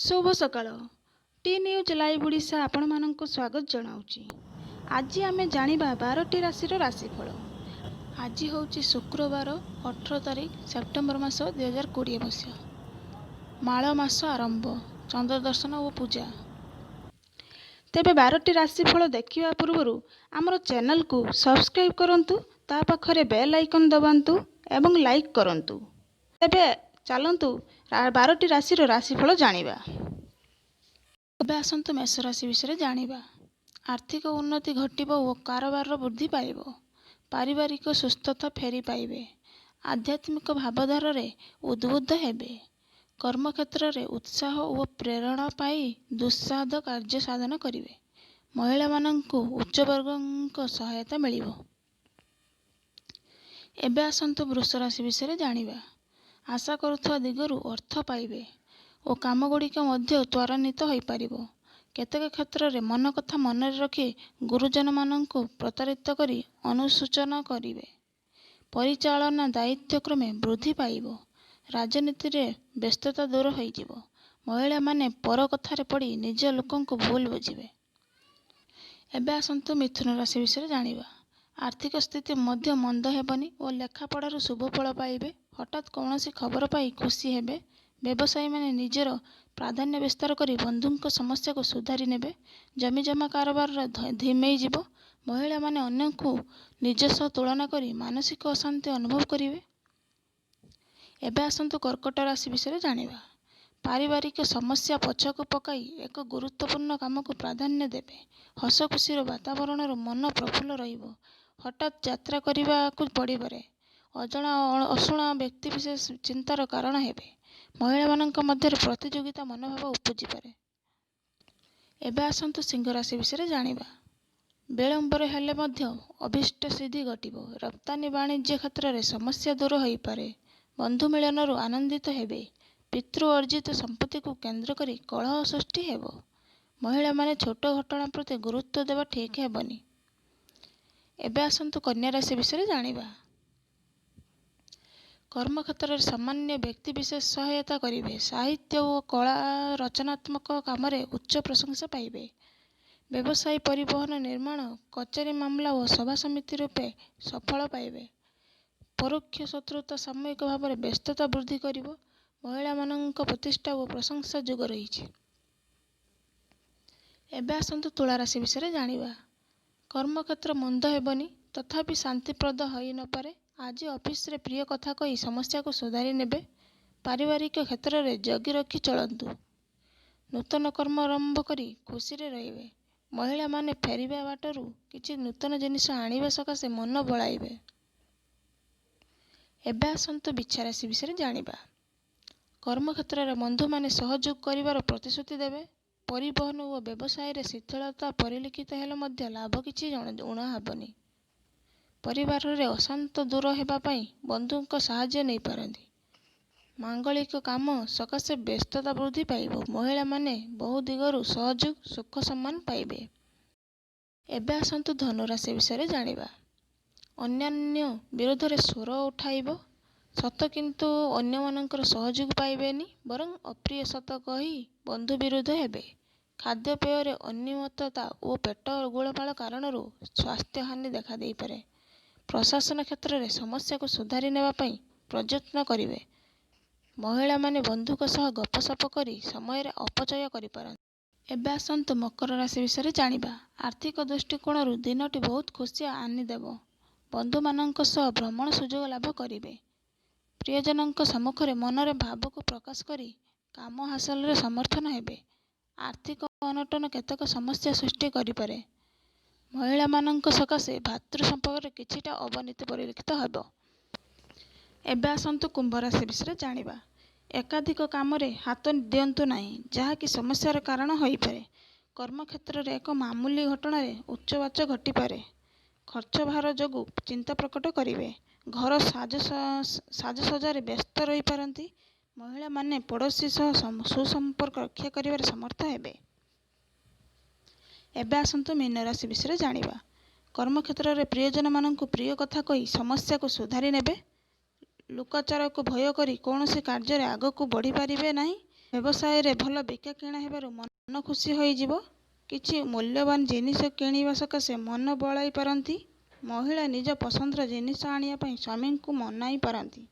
ଶୁଭ ସକାଳ। ଟି news live Odisha ଆପଣମାନଙ୍କୁ ସ୍ୱାଗତ ଜଣାଉଛି। ଆଜି ଆମେ ଜାଣିବା 12ଟି ରାଶିର ରାଶିଫଳ। ଆଜି ହେଉଛି ଶୁକ୍ରବାର, 18 ତାରିଖ, ସେପ୍ଟେମ୍ବର ମାସ, 2020 ମସିହା। ମାଳ ମାସ ଆରମ୍ଭ, ଚନ୍ଦ୍ର ଦର୍ଶନ ଓ ପୂଜା। ତେବେ 12ଟି ରାଶିଫଳ ଦେଖିବା ପୂର୍ବରୁ ଆମର ଚ୍ୟାନେଲକୁ ସବସ୍କ୍ରାଇବ୍ କରନ୍ତୁ, ତା ପାଖରେ ବେଲ୍ ଆଇକନ୍ ଦବାନ୍ତୁ ଏବଂ ଲାଇକ୍ କରନ୍ତୁ। ତେବେ ଚାଲନ୍ତୁ 12ଟି ରାଶିର ରାଶିଫଳ ଜାଣିବା। ଏବେ ଆସନ୍ତୁ ମେଷ ରାଶି ବିଷୟରେ ଜାଣିବା। ଆର୍ଥିକ ଉନ୍ନତି ଘଟିବ ଓ କାରବାରର ବୃଦ୍ଧି ପାଇବ। ପାରିବାରିକ ସୁସ୍ଥତା ଫେରି ପାଇବେ। ଆଧ୍ୟାତ୍ମିକ ଭାବଧାରାରେ ଉଦ୍ବୁଦ୍ଧ ହେବେ। କର୍ମକ୍ଷେତ୍ରରେ ଉତ୍ସାହ ଓ ପ୍ରେରଣା ପାଇ ଦୁଃସାଧ୍ୟ କାର୍ଯ୍ୟ ସାଧନ କରିବେ। ମହିଳାମାନଙ୍କୁ ଉଚ୍ଚବର୍ଗଙ୍କ ସହାୟତା ମିଳିବ। ଏବେ ଆସନ୍ତୁ ବୃଷ ରାଶି ବିଷୟରେ ଜାଣିବା। ଆଶା କରୁଥିବା ଦିଗରୁ ଅର୍ଥ ପାଇବେ ଓ କାମଗୁଡ଼ିକ ମଧ୍ୟ ତ୍ୱରାନ୍ୱିତ ହୋଇପାରିବ। କେତେକ କ୍ଷେତ୍ରରେ ମନ କଥା ମନରେ ରଖି ଗୁରୁଜନମାନଙ୍କୁ ପ୍ରତାରିତ କରି ଅନୁଶୋଚନା କରିବେ। ପରିଚାଳନା ଦାୟିତ୍ୱ କ୍ରମେ ବୃଦ୍ଧି ପାଇବ। ରାଜନୀତିରେ ବ୍ୟସ୍ତତା ଦୂର ହୋଇଯିବ। ମହିଳାମାନେ ପର କଥାରେ ପଡ଼ି ନିଜ ଲୋକଙ୍କୁ ଭୁଲ ବୁଝିବେ। ଏବେ ଆସନ୍ତୁ ମିଥୁନ ରାଶି ବିଷୟରେ ଜାଣିବା। ଆର୍ଥିକ ସ୍ଥିତି ମଧ୍ୟ ମନ୍ଦ ହେବନି ଓ ଲେଖାପଢ଼ାରୁ ଶୁଭ ଫଳ ପାଇବେ। ହଠାତ୍ କୌଣସି ଖବର ପାଇ ଖୁସି ହେବେ। ବ୍ୟବସାୟୀମାନେ ନିଜର ପ୍ରାଧାନ୍ୟ ବିସ୍ତାର କରି ବନ୍ଧୁଙ୍କ ସମସ୍ୟାକୁ ସୁଧାରି ନେବେ। ଜମିଜମା କାରବାର ଧିମେଇ ଯିବ। ମହିଳାମାନେ ଅନ୍ୟଙ୍କୁ ନିଜ ସହ ତୁଳନା କରି ମାନସିକ ଅଶାନ୍ତି ଅନୁଭବ କରିବେ। ଏବେ ଆସନ୍ତୁ କର୍କଟ ରାଶି ବିଷୟରେ ଜାଣିବା। ପାରିବାରିକ ସମସ୍ୟା ପଛକୁ ପକାଇ ଏକ ଗୁରୁତ୍ୱପୂର୍ଣ୍ଣ କାମକୁ ପ୍ରାଧାନ୍ୟ ଦେବେ। ହସଖୁସିର ବାତାବରଣରୁ ମନ ପ୍ରଫୁଲ୍ଲ ରହିବ। ହଠାତ୍ ଯାତ୍ରା କରିବାକୁ ପଡ଼ିପାରେ। ଅଜଣା ଅଶୁଣା ବ୍ୟକ୍ତିବିଶେଷ ଚିନ୍ତାର କାରଣ ହେବେ। ମହିଳାମାନଙ୍କ ମଧ୍ୟରେ ପ୍ରତିଯୋଗିତା ମନୋଭାବ ଉପୁଜିପାରେ। ଏବେ ଆସନ୍ତୁ ସିଂହ ରାଶି ବିଷୟରେ ଜାଣିବା। ବିଳମ୍ବରେ ହେଲେ ମଧ୍ୟ ଅଭୀଷ୍ଟ ସିଦ୍ଧି ଘଟିବ। ରପ୍ତାନି ବାଣିଜ୍ୟ କ୍ଷେତ୍ରରେ ସମସ୍ୟା ଦୂର ହୋଇପାରେ। ବନ୍ଧୁ ମିଳନରୁ ଆନନ୍ଦିତ ହେବେ। ପିତୃ ଅର୍ଜିତ ସମ୍ପତ୍ତିକୁ କେନ୍ଦ୍ର କରି କଳହ ସୃଷ୍ଟି ହେବ। ମହିଳାମାନେ ଛୋଟ ଘଟଣା ପ୍ରତି ଗୁରୁତ୍ୱ ଦେବା ଠିକ୍ ହେବନି। ଏବେ ଆସନ୍ତୁ କନ୍ୟା ରାଶି ବିଷୟରେ ଜାଣିବା। କର୍ମକ୍ଷେତ୍ରରେ ସାମାନ୍ୟ ବ୍ୟକ୍ତିବିଶେଷ ସହାୟତା କରିବେ। ସାହିତ୍ୟ ଓ କଳା ରଚନାତ୍ମକ କାମରେ ଉଚ୍ଚ ପ୍ରଶଂସା ପାଇବେ। ବ୍ୟବସାୟୀ, ପରିବହନ, ନିର୍ମାଣ, କଚେରୀ ମାମଲା ଓ ସଭା ସମିତି ରୂପେ ସଫଳ ପାଇବେ। ପରୋକ୍ଷ ଶତ୍ରୁତା ସାମୟିକ ଭାବରେ ବ୍ୟସ୍ତତା ବୃଦ୍ଧି କରିବ। ମହିଳାମାନଙ୍କ ପ୍ରତିଷ୍ଠା ଓ ପ୍ରଶଂସା ଯୋଗ ରହିଛି। ଏବେ ଆସନ୍ତୁ ତୁଳା ରାଶି ବିଷୟରେ ଜାଣିବା। କର୍ମକ୍ଷେତ୍ର ମନ୍ଦ ହେବନି, ତଥାପି ଶାନ୍ତିପ୍ରଦ ହୋଇନପାରେ। ଆଜି ଅଫିସରେ ପ୍ରିୟ କଥା କହି ସମସ୍ୟାକୁ ସୁଧାରି ନେବେ। ପାରିବାରିକ କ୍ଷେତ୍ରରେ ଜଗି ରଖି ଚଳନ୍ତୁ। ନୂତନ କର୍ମ ଆରମ୍ଭ କରି ଖୁସିରେ ରହିବେ। ମହିଳାମାନେ ଫେରିବା ବାଟରୁ କିଛି ନୂତନ ଜିନିଷ ଆଣିବା ସକାଶେ ମନ ବଳାଇବେ। ଏବେ ଆସନ୍ତୁ ବିଛା ରାଶି ବିଷୟରେ ଜାଣିବା। କର୍ମକ୍ଷେତ୍ରରେ ବନ୍ଧୁମାନେ ସହଯୋଗ କରିବାର ପ୍ରତିଶ୍ରୁତି ଦେବେ। ପରିବହନ ଓ ବ୍ୟବସାୟରେ ଶିଥିଳତା ପରିଲକ୍ଷିତ ହେଲେ ମଧ୍ୟ ଲାଭ କିଛି ଊଣା ହେବନି। ପରିବାରରେ ଅଶାନ୍ତ ଦୂର ହେବା ପାଇଁ ବନ୍ଧୁଙ୍କ ସାହାଯ୍ୟ ନେଇପାରନ୍ତି। ମାଙ୍ଗଳିକ କାମ ସକାଶେ ବ୍ୟସ୍ତତା ବୃଦ୍ଧି ପାଇବ। ମହିଳାମାନେ ବହୁ ଦିଗରୁ ସହଯୋଗ, ସୁଖ, ସମ୍ମାନ ପାଇବେ। ଏବେ ଆସନ୍ତୁ ଧନୁ ରାଶି ବିଷୟରେ ଜାଣିବା। ଅନ୍ୟାନ୍ୟ ବିରୋଧରେ ସ୍ୱର ଉଠାଇବ ସତ, କିନ୍ତୁ ଅନ୍ୟମାନଙ୍କର ସହଯୋଗ ପାଇବେନି, ବରଂ ଅପ୍ରିୟ ସତ କହି ବନ୍ଧୁ ବିରୋଧ ହେବେ। ଖାଦ୍ୟପେୟରେ ଅନିୟମିତତା ଓ ପେଟ ଗୋଳମାଳ କାରଣରୁ ସ୍ୱାସ୍ଥ୍ୟହାନି ଦେଖାଦେଇପାରେ। ପ୍ରଶାସନ କ୍ଷେତ୍ରରେ ସମସ୍ୟାକୁ ସୁଧାରି ନେବା ପାଇଁ ପ୍ରଯତ୍ନ କରିବେ। ମହିଳାମାନେ ବନ୍ଧୁଙ୍କ ସହ ଗପସପ କରି ସମୟରେ ଅପଚୟ କରିପାରନ୍ତି। ଏବେ ଆସନ୍ତୁ ମକର ରାଶି ବିଷୟରେ ଜାଣିବା। ଆର୍ଥିକ ଦୃଷ୍ଟିକୋଣରୁ ଦିନଟି ବହୁତ ଖୁସି ଆଣିଦେବ। ବନ୍ଧୁମାନଙ୍କ ସହ ଭ୍ରମଣ ସୁଯୋଗ ଲାଭ କରିବେ। ପ୍ରିୟଜନଙ୍କ ସମ୍ମୁଖରେ ମନରେ ଭାବକୁ ପ୍ରକାଶ କରି କାମ ହାସଲରେ ସମର୍ଥନ ହେବେ। ଆର୍ଥିକ ଅନଟନ କେତେକ ସମସ୍ୟା ସୃଷ୍ଟି କରିପାରେ। ମହିଳାମାନଙ୍କ ସକାଶେ ଭାତୃ ସମ୍ପର୍କରେ କିଛିଟା ଅବନତି ପରିଲକ୍ଷିତ ହେବ। ଏବେ ଆସନ୍ତୁ କୁମ୍ଭ ରାଶି ବିଷୟରେ ଜାଣିବା। ଏକାଧିକ କାମରେ ହାତ ଦିଅନ୍ତୁ ନାହିଁ, ଯାହାକି ସମସ୍ୟାର କାରଣ ହୋଇପାରେ। କର୍ମକ୍ଷେତ୍ରରେ ଏକ ମାମୁଲି ଘଟଣାରେ ଉଚ୍ଚବାଚ ଘଟିପାରେ। ଖର୍ଚ୍ଚ ଭାର ଯୋଗୁଁ ଚିନ୍ତା ପ୍ରକଟ କରିବେ। ଘର ସାଜସଜାରେ ବ୍ୟସ୍ତ ରହିପାରନ୍ତି। ମହିଳାମାନେ ପଡ଼ୋଶୀ ସହ ସୁସମ୍ପର୍କ ରକ୍ଷା କରିବାରେ ସମର୍ଥ ହେବେ। ଏବେ ଆସନ୍ତୁ ମୀନ ରାଶି ବିଷୟରେ ଜାଣିବା। କର୍ମକ୍ଷେତ୍ରରେ ପ୍ରିୟଜନମାନଙ୍କୁ ପ୍ରିୟ କଥା କହି ସମସ୍ୟାକୁ ସୁଧାରି ନେବେ। ଲୋକାଚାରକୁ ଭୟ କରି କୌଣସି କାର୍ଯ୍ୟରେ ଆଗକୁ ବଢ଼ିପାରିବେ ନାହିଁ। ବ୍ୟବସାୟରେ ଭଲ ବିକାକିଣା ହେବାରୁ ମନ ଖୁସି ହୋଇଯିବ। କିଛି ମୂଲ୍ୟବାନ ଜିନିଷ କିଣିବା ସକାଶେ ମନ ବଳାଇ ପାରନ୍ତି। ମହିଳା ନିଜ ପସନ୍ଦର ଜିନିଷ ଆଣିବା ପାଇଁ ସ୍ୱାମୀଙ୍କୁ ମନାଇ ପାରନ୍ତି।